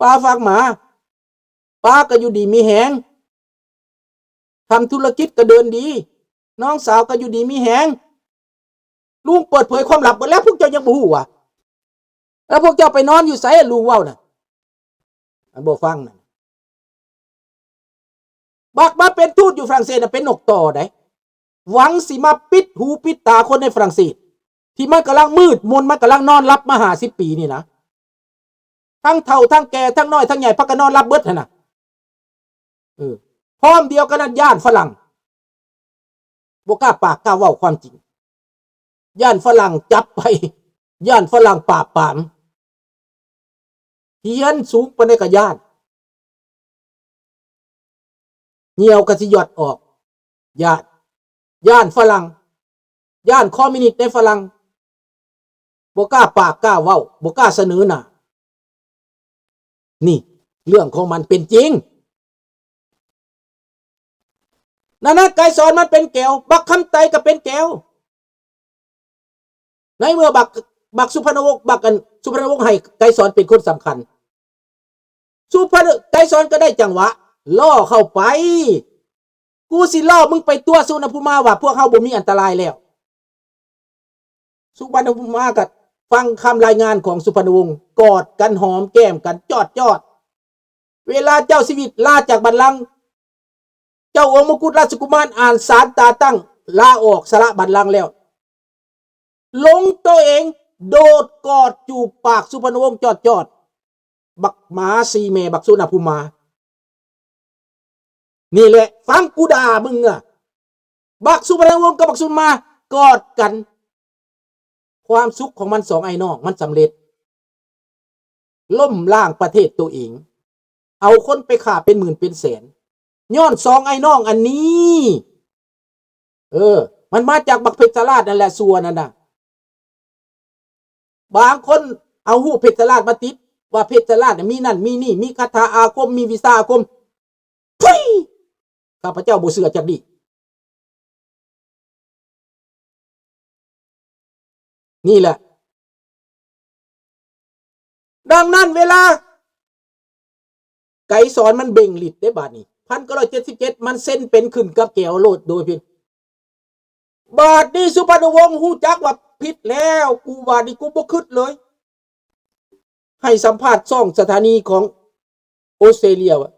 ປາຝາກໝາ ປາກໍຢູ່ດີມີແຮງ ທຳທຸລະກິດກໍເດີນດີ ນ້ອງສາວກໍຢູ່ດີມີແຮງ. ລຸງເປີດເຜີຍຄວາມລັບເບິດແລ້ວ ພວກເຈົ້າຍັງບໍ່ຮູ້ຫວາ? ແລ້ວພວກເຈົ້າໄປນອນຢູ່ໃສ? ລຸງເວົ້ານະ ອັນບໍ່ຟັງນະ. ບັກມາເປັນທູດຢູ່ຝຣັ່ງເສດນະ ເປັນນົກຕໍ່ໃດ ຫວັງຊິມາປິດຫູປິດຕາຄົນໃນຝຣັ່ງເສດ ທີ່ມັນກຳລັງມືດມົນ ມັນກຳລັງນອນຫຼັບມາຫ້າສິບປີນີ້ນະ. ທັງເຖົ້າທັງແກ່ ທັງນ້ອຍທັງໃຫຍ່ ພາກັນນອນຫຼັບເບິດຫັ້ນນະ. ເອີ ພ້ອມດຽວກັນນັ້ນ ຢ້ານຝຣັ່ງ ບໍ່ກ້າປາກກ້າເວົ້າຄວາມຈິງ ຢ້ານຝຣັ່ງຈັບໄປ ຢ້ານຝຣັ່ງປາບປາມ. ຮຽນສູງປານໃດກໍຢ້ານ ຍ່ຽວກໍຊິຫຍອດອອກ ຢ້ານ ຢ້ານຝຣັ່ງ ຢ້ານຄອມມິວນິດໃນຝຣັ່ງ ບໍ່ກ້າປາກກ້າເວົ້າ ບໍ່ກ້າສະເໜີໜ້າ. ນີ້ເລື່ອງຂອງມັນເປັນຈິງ. ນານາໄກສອນມັນເປັນແກວ ບັກຄຳໄຕກໍເປັນແກວ. ໃນເມື່ອບັກ ບັກສຸພານຸວົງ ບັກອັນ ສຸພານຸວົງໃຫ້ໄກສອນເປັນຄົນສຳຄັນ ສຸພານຸ ໄກສອນກໍໄດ້ຈັງຫວະລໍ້ເຂົ້າໄປ ກູຊິລໍ້ມຶງໄປຕົວະສຸນນະພູມາວ່າພວກເຮົາບໍ່ມີອັນຕະລາຍແລ້ວ. ສຸພານຸວົງມາກໍຟັງຄຳລາຍງານຂອງສຸພານຸວົງ ກອດກັນຫອມແກ້ມກັນຈອດໆ. ເວລາເຈົ້າຊີວິດລາຈາກບັນລັງ ເຈົ້າອົງມົງກຸດລາຊະກຸມານອານສານຕາຕັ້ງ ລາອອກສະຫຼະບັນລັງແລ້ວ ລົງໂຕເອງໂດດກອດຈູບປາກສຸພານຸວົງຈອດໆ. ບັກໝາສີ່ແມ່ ບັກສຸນນະພູມາ. ນີ້ແຫຼະ ຟັງກູດ່າມຶງອະ ບັກສຸພານຸວົງກັບບັກສຸນນະ ກອດກັນ ຄວາມສຸກຂອງມັນສອງອ້າຍນ້ອງມັນສຳເລັດ ລົ້ມລ້າງປະເທດໂຕເອງ ເອົາຄົນໄປຂ້າເປັນໝື່ນເປັນແສນ ຍ້ອນສອງອ້າຍນ້ອງອັນນີ້. ເອີ ມັນມາຈາກບັກເພັດຊະລາດນັ້ນແຫຼະ ຊົ່ວນັ້ນນະ. ບາງຄົນເອົາຮູບເພັດຊະລາດມາຕິດ ວ່າເພັດຊະລາດນະມີນັ້ນມີນີ້ ມີຄາຖາອາຄົມ ມີວິຊາອາຄົມ. ທຸຍ! ຂ້າພະເຈົ້າບໍ່ເຊື່ອຈັກດີ້. ນີ້ແຫຼະ ດັ່ງນັ້ນເວລາໄກສອນມັນເບັ່ງລິດເດ້ ບາດນີ້ ພັນເກົ້າຮ້ອຍເຈັດສິບເຈັດ ມັນເຊັນເປັນຂຶ້ນກັບແກວໂລດໂດຍພິດ. ບາດນີ້ສຸພານຸວົງຮູ້ຈັກວ່າຜິດແລ້ວ ກູບາດນີ້ກູບໍ່ຄຶດເລີຍ. ໃຫ້ສຳພາດຊ່ອງສະຖານີຂອງ ອອສເຕຣເລຍວ່າ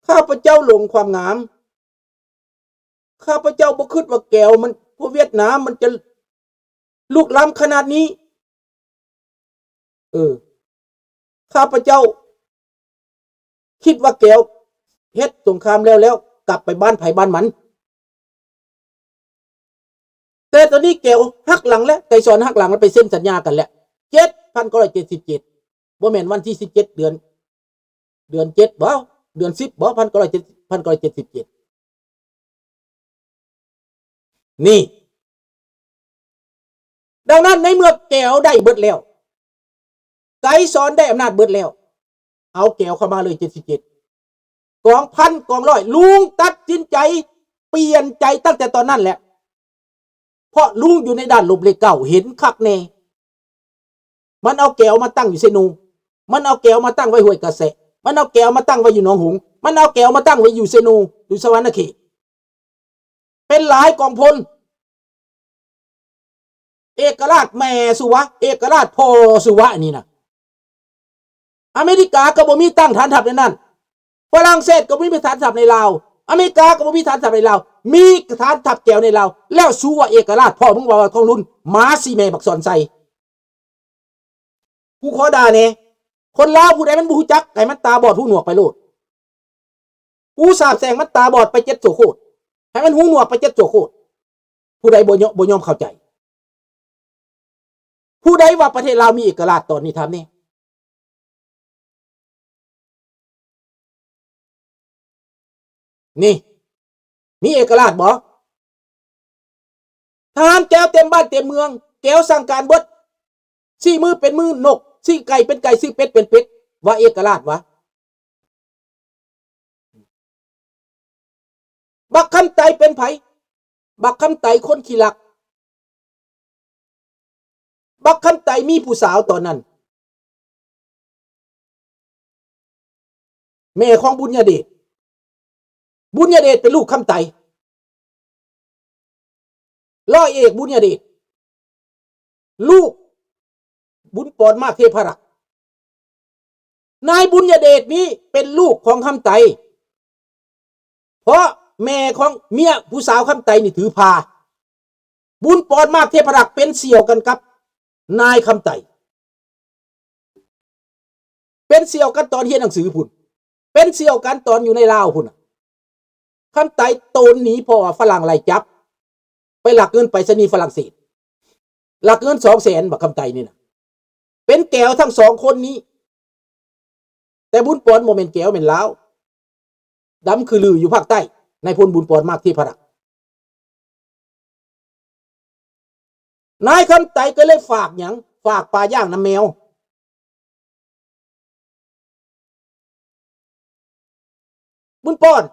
ຂ້າພະເຈົ້າຫຼົງຄວາມງາມ ຂ້າພະເຈົ້າບໍ່ຄິດວ່າແກວມັນ ພວກຫວຽດນາມມັນຈະລຸກລ້ຳຂະໜາດນີ້. ເອີ ຂ້າພະເຈົ້າຄິດວ່າແກວເຮັດສົງຄາມແລ້ວໆ ກັບໄປບ້ານໃຜບ້ານມັນ. ແຕ່ຕອນນີ້ແກວຫັກຫຼັງແລ້ວ ໄກສອນຫັກຫຼັງແລ້ວ ໄປເຊັນສັນຍາກັນແລ້ວ ເຈັດ ພັນເກົ້າຮ້ອຍເຈັດສິບເຈັດ ບໍ່ແມ່ນວັນທີສິບເຈັດ ເດືອນ ເດືອນເຈັດບໍ ເດືອນສິບບໍ ພັນເກົ້າຮ້ອຍເຈັດ ພັນເກົ້າຮ້ອຍເຈັດສິບເຈັດ ນີ້. ດັ່ງນັ້ນໃນເມື່ອແກວໄດ້ເບິດແລ້ວ ໄກສອນໄດ້ອຳນາດເບິດແລ້ວ ເອົາແກວເຂົ້າມາເລີຍ ເຈັດສິບເຈັດ ກອງພັນກອງຮ້ອຍ ລຸງຕັດສິນໃຈປ່ຽນໃຈຕັ້ງແຕ່ຕອນນັ້ນແຫຼະ ເພາະລຸງຢູ່ໃນດ້ານລົບເລກເກົ້າ ເຫັນຄັກແນ່. ມັນເອົາແກວມາຕັ້ງຢູ່ເຊໂນ ມັນເອົາແກວມາຕັ້ງໄວ້ຫ້ວຍກະແສະ ມັນເອົາແກວມາຕັ້ງໄວ້ຢູ່ໜອງຫົງ ມັນເອົາແກວມາຕັ້ງໄວ້ຢູ່ເຊໂນ ຢູ່ສະຫວັນນະເຂດ ເປັນຫຼາຍກອງພົນ. ເອກະລາດແມ່ສຸວະ ເອກະລາດພໍ່ສຸວະນີ້ນະ ອາເມລິກາກໍບໍ່ມີຕັ້ງຖານທັບໃນນັ້ນ ຝຣັ່ງເສດກໍບໍ່ມີຖານທັບໃນລາວ ອາເມລິກາກໍບໍ່ມີຖານທັບໃນລາວ ມີຖານທັບແກວໃນລາວ ແລ້ວສູວ່າເອກະລາດ ພໍ່ມຶງວ່າຂອງລຸນ ໝາສີ່ແມ່ບັກສອນໄຊ. ກູຂໍດ່າແດ່ ຄົນລາວຜູ້ໃດມັນບໍ່ຮູ້ຈັກ ໃຫ້ມັນຕາບອດຫູໜວກໄປໂລດ. ກູສາບແຊ່ງມັນຕາບອດໄປເຈັດຊົ່ວໂຄດ ໃຫ້ມັນຫູໜວກໄປເຈັດຊົ່ວໂຄດ. ຜູ້ໃດບໍ່ຍອມ ບໍ່ຍອມເຂົ້າໃຈ? ຜູ້ໃດວ່າປະເທດລາວມີເອກະລາດຕອນນີ້ ຖາມແດ່? ນີ້ ມີເອກະລາດບໍ່? ທະຫານແກວເຕັມບ້ານເຕັມເມືອງ ແກວສັ່ງການເບິດ ຊີ້ມືເປັນມືນົກ ຊີ້ໄກ່ເປັນໄກ່ ຊີ້ເປັດເປັນເປັດ ວ່າເອກະລາດຫວາ? ບັກຄຳໄຕເປັນໃຜ? ບັກຄຳໄຕຄົນຂີ້ລັກ. ບັກຄຳໄຕມີຜູ້ສາວຕອນນັ້ນ. ແມ່ຂອງບຸນຍະເດດ. ບຸນຍະເດດເປັນລູກຄຳໄຕ. ຮ້ອຍເອກບຸນຍະເດດ ລູກບຸນປອນ ມາກເທພະລັກ. ນາຍບຸນຍະເດດນີ້ເປັນລູກຂອງຄຳໄຕ ເພາະແມ່ຂອງເມຍຜູ້ສາວຄຳໄຕນີ້ຖືພາ. ບຸນປອນ ມາກເທພະລັກ ເປັນສ່ຽວກັນກັບນາຍຄຳໄຕ. ເປັນສ່ຽວກັນຕອນຮຽນໜັງສືພຸ້ນ, ເປັນສ່ຽວກັນຕອນຢູ່ໃນລາວພຸ້ນນະ. ຄຳໄຕໂຕນໜີ ເພາະວ່າຝຣັ່ງໄລ່ຈັບ ໄປລັກເງິນໄປສະນີຝຣັ່ງເສດ, ລັກເງິນສອງແສນ ບັກຄຳໄຕນີ້ນະ. ເປັນແກວທັງສອງຄົນນີ້, ແຕ່ບຸນປອນບໍ່ແມ່ນແກວແມ່ນລາວ, ດຳຄືລືຢູ່ພາກໃຕ້, ນາຍພົນບຸນປອນ ມາກເທພະລັກ. ນາຍຄຳໄຕກໍເລີຍຝາກຫຍັງ? ຝາກປາຍ່າງນຳແມວ. ບຸນປອນ,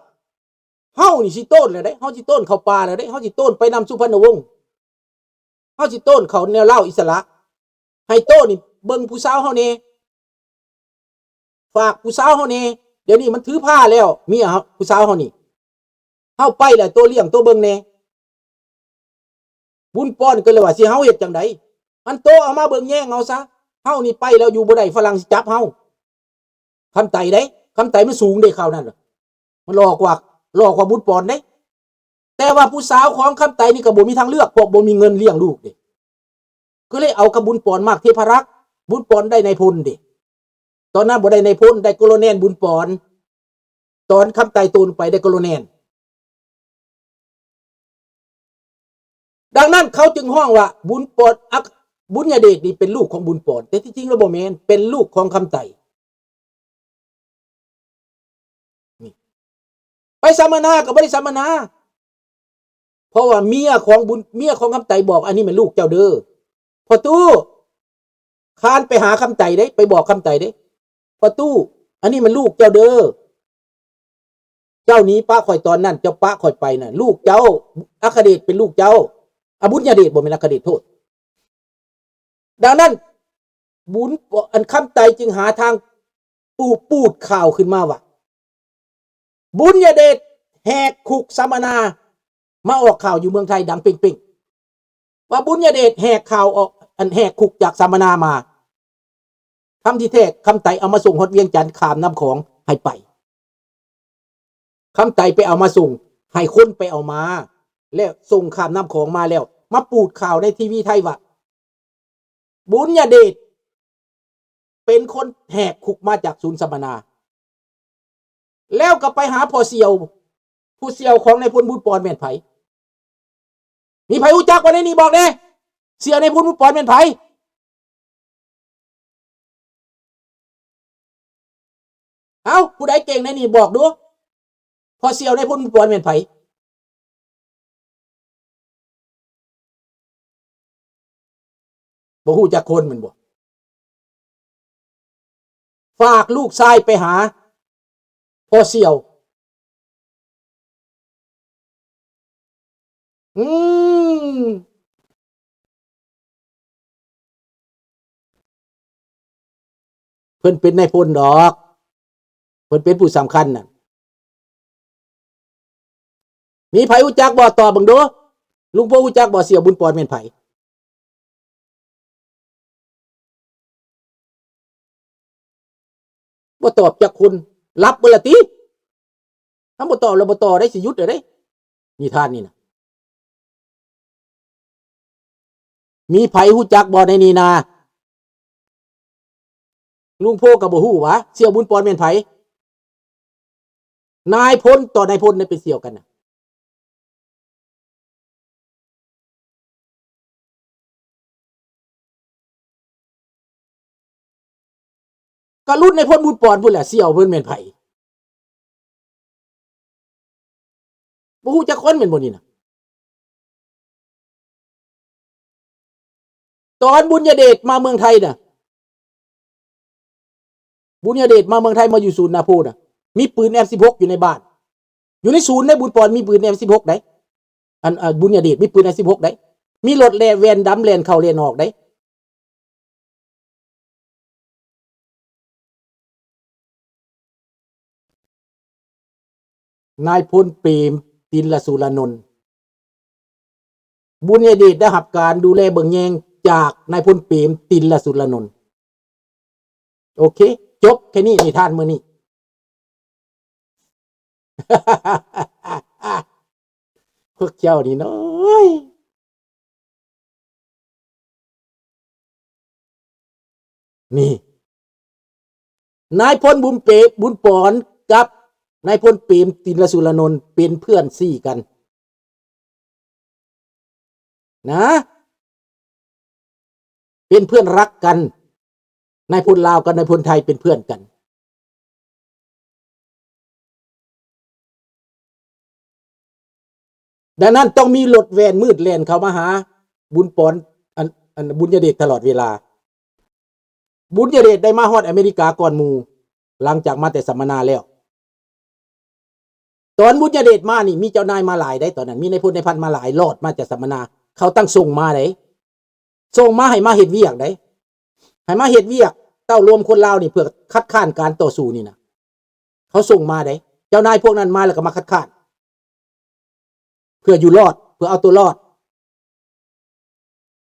ເຮົານີ້ຊິໂຕນແລ້ວເດ້, ເຮົາຊິໂຕນເຂົ້າປ່າແລ້ວເດ້, ເຮົາຊິໂຕນໄປນຳສຸພັນນະວົງ, ເຮົາຊິໂຕນເຂົ້າແນວລາວອິດສະຫຼະ, ໃຫ້ໂຕນີ້ເບິ່ງຜູ້ສາວເຮົາແດ່. ຝາກຜູ້ສາວເຮົາແດ່, ດຽວນີ້ມັນຖືພາແລ້ວ ເມຍເຮົາ ຜູ້ສາວເຮົານີ້, ເຮົາໄປແລ້ວໂຕລ້ຽງໂຕເບິ່ງແດ່. ບຸນປອນກໍເລີຍວ່າ ຊິເຮົາເຮັດຈັ່ງໃດ? ອັນໂຕເອົາມາເບິ່ງແຍງເອົາຊະ, ເຮົານີ້ໄປແລ້ວຢູ່ບໍ່ໄດ້, ຝຣັ່ງຊິຈັບເຮົາ. ຄຳໄຕເດ້, ຄຳໄຕມັນສູງເດ້ ຄາວນັ້ນນະ, ມັນຫຼໍ່ກວ່າ ຫຼໍ່ກວ່າບຸນປອນເດ້. ແຕ່ວ່າຜູ້ສາວຂອງຄຳໄຕນີ້ກໍບໍ່ມີທາງເລືອກ ເພາະບໍ່ມີເງິນລ້ຽງລູກເດ້, ກໍເລີຍເອົາກັບບຸນປອນ ມາກເທພະລັກ. ບຸນປອນໄດ້ນາຍພົນເດ້, ຕອນນັ້ນບໍ່ໄດ້ນາຍພົນ, ໄດ້ໂກໂລແນນບຸນປອນ. ຕອນຄຳໄຕໂຕນໄປໄດ້ໂກໂລແນນ. ດັ່ງນັ້ນເຂົາຈຶ່ງຮ້ອງວ່າ ບຸນປອນ ອັກ ບຸນຍະເດດນີ້ເປັນລູກຂອງບຸນປອນ, ແຕ່ທີ່ຈິງແລ້ວບໍ່ແມ່ນ, ເປັນລູກຂອງຄຳໄຕ. ນີ້ ໄປສຳມະນາກໍບໍ່ໄດ້ສຳມະນາ, ເພາະວ່າເມຍຂອງບຸນ ເມຍຂອງຄຳໄຕບອກ ອັນນີ້ແມ່ນລູກເຈົ້າເດີ. ພໍ່ຕູ້ ຄານໄປຫາຄຳໄຕເດ້, ໄປບອກຄຳໄຕເດ້, ພໍ່ຕູ້ ອັນນີ້ແມ່ນລູກເຈົ້າເດີ. ເຈົ້າໜີປະຂ້ອຍຕອນນັ້ນ, ເຈົ້າປະຂ້ອຍໄປນະ, ລູກເຈົ້າ ອັກຄະເດດເປັນລູກເຈົ້າ. ອະ ບຸນຍະເດດ ບໍ່ແມ່ນອັກຄະເດດ, ໂທດ. ດັ່ງນັ້ນ ບຸນ ອັນ ຄຳໄຕຈຶ່ງຫາທາງປູດ ປູດຂ່າວຂຶ້ນມາວ່າ ບຸນຍະເດດແຫກຄຸກສຳມະນາ ມາອອກຂ່າວຢູ່ເມືອງໄທດັງເປັງໆ ວ່າບຸນຍະເດດແຫກຂ່າວອອກ ອັນ ແຫກຄຸກຈາກສຳມະນາມາ. ທຳທີ່ແທ້ ຄຳໄຕເອົາມາສົ່ງຮອດວຽງຈັນ ຂ້າມນ້ຳຂອງໃຫ້ໄປ. ຄຳໄຕໄປເອົາມາສົ່ງ ໃຫ້ຄົນໄປເອົາມາ ແລ້ວສົ່ງຂ້າມນ້ຳຂອງມາແລ້ວ ມາປູດຂ່າວໃນທີວີໄທວ່າ ບຸນຍະເດດເປັນຄົນແຫກຄຸກມາຈາກສູນສຳມະນາ. ແລ້ວກໍໄປຫາພໍ່ສ່ຽວ, ຜູ້ສ່ຽວຂອງນາຍພົນບຸນປອນແມ່ນໃຜ? ມີໃຜຮູ້ຈັກບໍ່ໃນນີ້ ບອກແດ່? ສ່ຽວນາຍພົນບຸນປອນແມ່ນໃຜ? ເອົ້າ ຜູ້ໃດເກັ່ງໃນນີ້ບອກດູ, ພໍ່ສ່ຽວນາຍພົນບຸນປອນແມ່ນໃຜ? ບໍ່ຮູ້ຈັກຄົນແມ່ນບໍ່? ຝາກລູກຊາຍໄປຫາພໍ່ສ່ຽວ. ອືມ ເພິ່ນເປັນນາຍພົນດອກ, ເພິ່ນເປັນຜູ້ສຳຄັນນະ. ມີໃຜຮູ້ຈັກບໍ່? ຕອບເບິ່ງດູ. ລຸງໂພຮູ້ຈັກບໍ່? ສ່ຽວບຸນປອນແມ່ນໃຜ? ບໍ່ຕອບຈັກຄົນ, ຫຼັບເບິດລະຕິ. ຄັນບໍ່ຕອບແລ້ວບໍ່ຕໍ່ໄດ້, ຊິຢຸດແລ້ວເດ້ ນິທານນີ້ນະ. ມີໃຜຮູ້ຈັກບໍ່ໃນນີ້ນາ? ລຸງໂພກໍບໍ່ຮູ້ຫວາ ສ່ຽວບຸນປອນແມ່ນໃຜ? ນາຍພົນຕໍ່ນາຍພົນໄດ້ເປັນສ່ຽວກັນນະ. ກໍລຸ້ນນາຍພົນບຸນປອນພຸ້ນແຫຼະ, ສ່ຽວເພິ່ນແມ່ນໃຜ? ບໍ່ຮູ້ຈັກຄົນແມ່ນບໍ່ນີ້ນະ? ຕອນບຸນຍະເດດມາເມືອງໄທນະ, ບຸນຍະເດດມາເມືອງໄທ ມາຢູ່ສູນນາໂພນະ, ມີປືນເອັມສິບຫົກຢູ່ໃນບ້ານ. ຢູ່ໃນສູນໃນບຸນປອນມີປືນເອັມສິບຫົກໃດ໋. ອັນ ອາ ບຸນຍະເດດມີປືນເອັມສິບຫົກໃດ໋. ມີລົດແລ່ນ ແວ່ນດຳແລ່ນເຂົ້າແລ່ນອອກໃດ໋. ນາຍພົນເປມ ຕິນລະສຸລະນົນ. ບຸນຍະເດດໄດ້ຮັບການດູແລເບິ່ງແຍງຈາກນາຍພົນເປມ ຕິນລະສຸລະນົນ. ໂອເຄ ຈົບແຄ່ນີ້ນິທານມື້ນີ້. ພວກເຈົ້ານີ້ເນາະ ນີ້ ນາຍພົນບຸນເປ ບຸນປອນ ກັບນາຍພົນເປມ ຕິນລະສຸລະນົນ ເປັນເພື່ອນຊີກັນ ນະ ເປັນເພື່ອນຮັກກັນ. ນາຍພົນລາວກັບນາຍພົນໄທເປັນເພື່ອນກັນ. ດັ່ງນັ້ນຕ້ອງມີລົດແວ່ນມືດແລ່ນເຂົ້າມາຫາບຸນປອນ ອັນ ອັນ ບຸນຍະເດດຕະຫຼອດເວລາ. ບຸນຍະເດດໄດ້ມາຮອດອາເມລິກາກ່ອນໝູ່ ຫຼັງຈາກມາແຕ່ສຳມະນາແລ້ວ. ຕອນບຸນຍະເດດມານີ້ ມີເຈົ້ານາຍມາຫຼາຍໃດ໋ ຕອນນັ້ນ ມີນາຍພົນນາຍພັນມາຫຼາຍ ລອດມາຈາກສຳມະນາ. ເຂົາຕັ້ງສົ່ງມາໃດ໋ ສົ່ງມາໃຫ້ມາເຮັດວຽກໃດ໋ ໃຫ້ມາເຮັດວຽກ ເຕົ້າລວມຄົນລາວນີ້ ເພື່ອຄັດຄ້ານການຕໍ່ສູ້ນີ້ນະ. ເຂົາສົ່ງມາເດ້ ເຈົ້ານາຍພວກນັ້ນມາແລ້ວກໍມາຄັດຄ້ານ ເພື່ອຢູ່ລອດ ເພື່ອເອົາຕົວລອດ.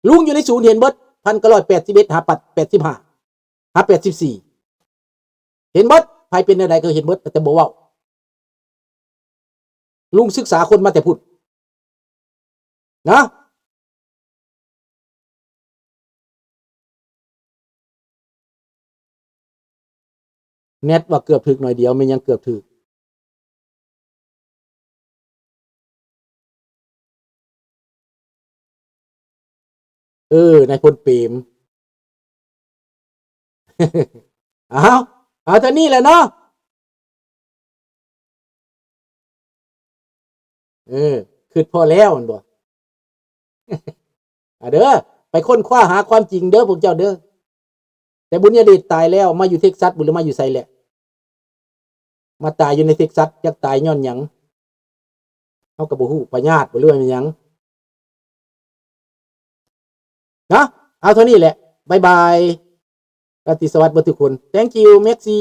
ລຸງຢູ່ໃນສູນເຫັນເບິດ ພັນເກົ້າຮ້ອຍແປດສິບເອັດ ຫາ ແປດສິບຫ້າ ຫາ ແປດສິບສີ່ ເຫັນເບິດ. ໃຜເປັນແນວໃດກໍເຫັນເບິດ ແຕ່ບໍ່ເວົ້າ. ລຸງສຶກສາຄົນມາແຕ່ພຸ້ນນະ. ແນດວ່າເກືອບຖືກໜ້ອຍດຽວ ແມ່ນຫຍັງເກືອບຖືກ? ເອີ ນາຍພົນເປມ. ເອົາ ເອົາເທົ່ານີ້ແຫຼະເນາະ. ເອີ ຄຶດພໍແລ້ວແມ່ນບໍ່? ອາເດີ ໄປຄົ້ນຄວ້າຫາຄວາມຈິງເດີພວກເຈົ້າເດີ. ແຕ່ບຸນຍະເດດຕາຍແລ້ວ ມາຢູ່ເທັກຊັສບໍ່ ຫຼືມາຢູ່ໃສແຫຼະ? ມາຕາຍຢູ່ໃນເທັກຊັສ ຈັກຕາຍຍ້ອນຫຍັງ ເຮົາກໍບໍ່ຮູ້ ພະຍາດບໍ່ ຫຼືວ່າແມ່ນຫຍັງເນາະ. ເອົາເທົ່ານີ້ແຫຼະ ບາຍບາຍ ລາຕີສະຫວັດເບິດທຸກຄົນ. Thank you Maxi.